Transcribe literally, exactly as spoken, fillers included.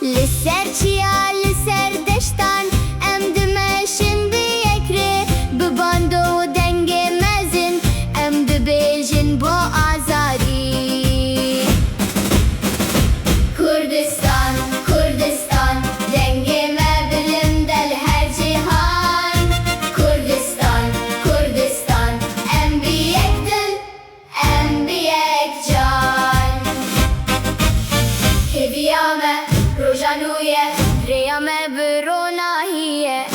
Li ser çiya, li ser deştan, em dimeşin bi yek rê, bi bando û dengê mezin, em dibêjin bo azadî. Kurdistan, Kurdistan, dengê me bilind e li her cîhan. Kurdistan, Kurdistan, em bi yek dil, em bi yek can. Hêviya me roja nû ye, rêya me bi ronahî ye.